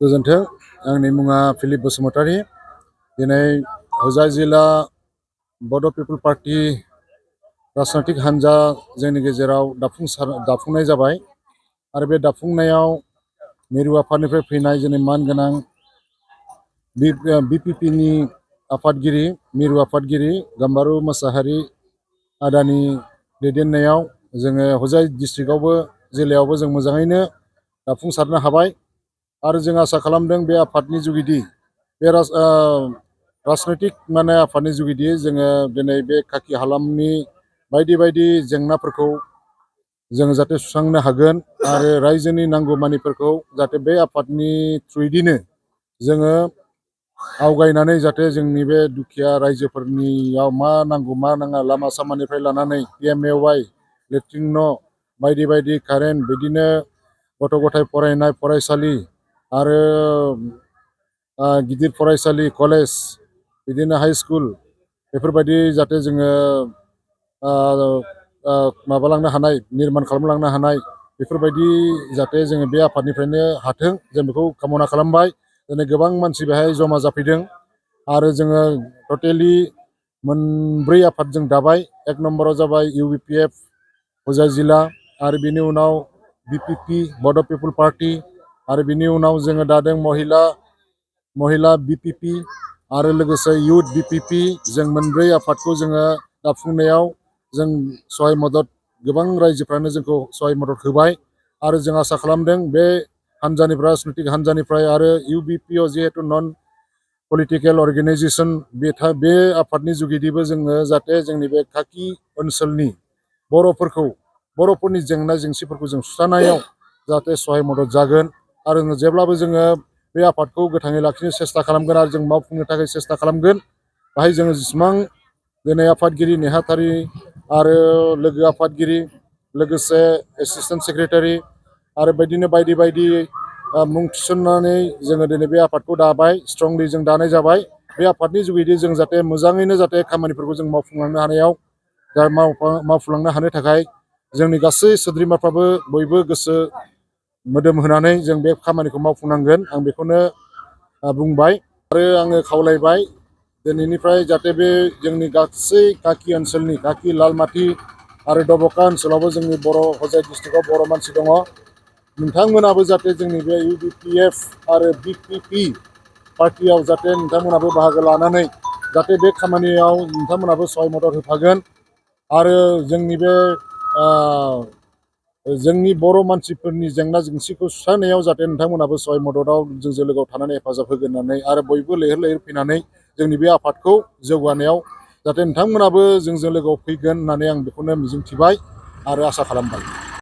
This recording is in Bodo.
गोजोन्थों आंनि मुङा फिलिप बसुमतारी दिनै होजाय जिल्ला बड' पिपल पार्टी राजनैतिक हान्जा जोंनि गेजेराव दाफुंनाय जाबाय आरो बे दाफुंनायाव मिरु आफादनिफ्राय फैनाय जोंनि मानगोनां बिपिपिनि आफादगिरि मिरु आफादगिरि गाम्बारु मोसाहारि आदानि दैदेननायाव जोङो होजाय डिस्ट्रिक्टआवबो जिल्लायावबो जों मोजाङैनो दाफुंसारनो हाबाय आरो जों आसा खालामदों बे आफादनि जुगिदि बे राजनैतिक आफादनि जुगिदि जोङो दिनै बे खाखि हालामनि बायदि बायदि जेंनाफोरखौ जों जाहाथे सुस्रांनो हागोन आरो रायजोनि नांगौमानिफोरखौ जाहाथे बे आफादनि थ्रुयैनो जोङो आवगायनानै जाहाथे जोंनि बे दुखिया रायजोफोरनियाव मा नांगौ मा नाङा लामा सामानिफ्राय लानानै PMAY लेट्रिन न' बायदि बायदि कारेन्ट बिदिनो गथ' गथाय फरायनाय फरायसालि आरो गिदिर फरायसालि कलेज बिदिनो हाई स्कुल बेफोरबायदि जाहाथे जोङो माबालांनो हानाय निर्माण खालामलांनो हानाय बेफोरबायदि जाहाथे जोङो बे आफादनिफ्रायनो हाथों जों बेखौ कामना खालामबाय। दिनै गोबां मानसि बेहाय जमा जाफैदों आरो जोङो टटेलि मोनब्रै आफाद जों दाबाय। एक नम्बराव जाबाय UBPF होजाय जिल्ला आरो बिनि उनाव BPP बड' पिपल पार्टी आरो बिनि उनाव जोङो दादों महिला BPP आरो लोगोसे युथ BPP जों मोनब्रै आफादखौ जोङो दाफुंनायाव जों सहाय मदद गोबां रायजोफ्रानो जोंखौ सहाय मदद होबाय आरो जों आसा खालामदों बे हान्जानिफ्राय राजनैतिक हान्जानिफ्राय आरो UBPआव जिहेतु नन पलिटिकेल अर्गेनाइजेसन बे आफादनि जुगिदिबो जोङो जाहाथे जोंनि बे खाखि ओनसोलनि बर'फोरनि जेंना जेंसिफोरखौ जों सुस्रांनायाव जाहाथे सहाय मदद जागोन आरो जेब्लाबो जोङो बे आफादखौ गोथाङै लाखिनो सेस्था खालामगोन आरो जों मावफुंनो थाखाय सेस्था खालामगोन। बाहाय जोङो जेसेबां दिनै आफादगिरि नेहाथारि आरो लोगो आफादगिरि लोगोसे एसिस्टेन्ट सेक्रेटारि आरो बिदिनो बायदि बायदि मुं थिसननानै जोङो दिनै बे आफादखौ दाबाय स्ट्रंलि जों दानाय जाबाय। बे आफादनि जुगिदि जों जाहाथे मोजाङैनो जाहाथे खामानिफोरखौ जों मावफुंलांनो हानायाव मावफुंलांनो हानो थाखाय जोंनि गासै सोद्रोमाफ्राबो बयबो गोसो मोदोम होनानै जों बे खामानिखौ मावफुंनांगोन आं बेखौनो बुंबाय आरो आङो खावलायबाय दिनैनिफ्राय जाहाथे बे जोंनि गासै खाखि ओनसोलनि खाखि लालमाटि आरो दब'खा ओनसोलावबो जोंनि होजाय डिस्ट्रिक्टआव बर' मानसि दङ। नोंथांमोनाबो जाहाथे जोंनि बे UBPF आरो BPP पार्टियाव जाहाथे नोंथांमोनाबो बाहागो लानानै जाहाथे बे खामानियाव नोंथांमोनाबो सहाय मदद होफागोन आरो जोंनि बे जोंनि बर' मानसिफोरनि जेंना जेंसिखौ सुस्रांनायाव जाहाथे नोंथांमोनाबो सहाय मददआव जोंजों लोगोआव थानानै हेफाजाब होगोन होननानै आरो बयबो लैहोर लैहोर फैनानै जोंनि बे आफादखौ जौगानायाव जाहाथे नोंथांमोनाबो जोंजों लोगोआव फैगोन होननानै आं बेखौनो मिजिंथिबाय आरो आसा खालामबाय।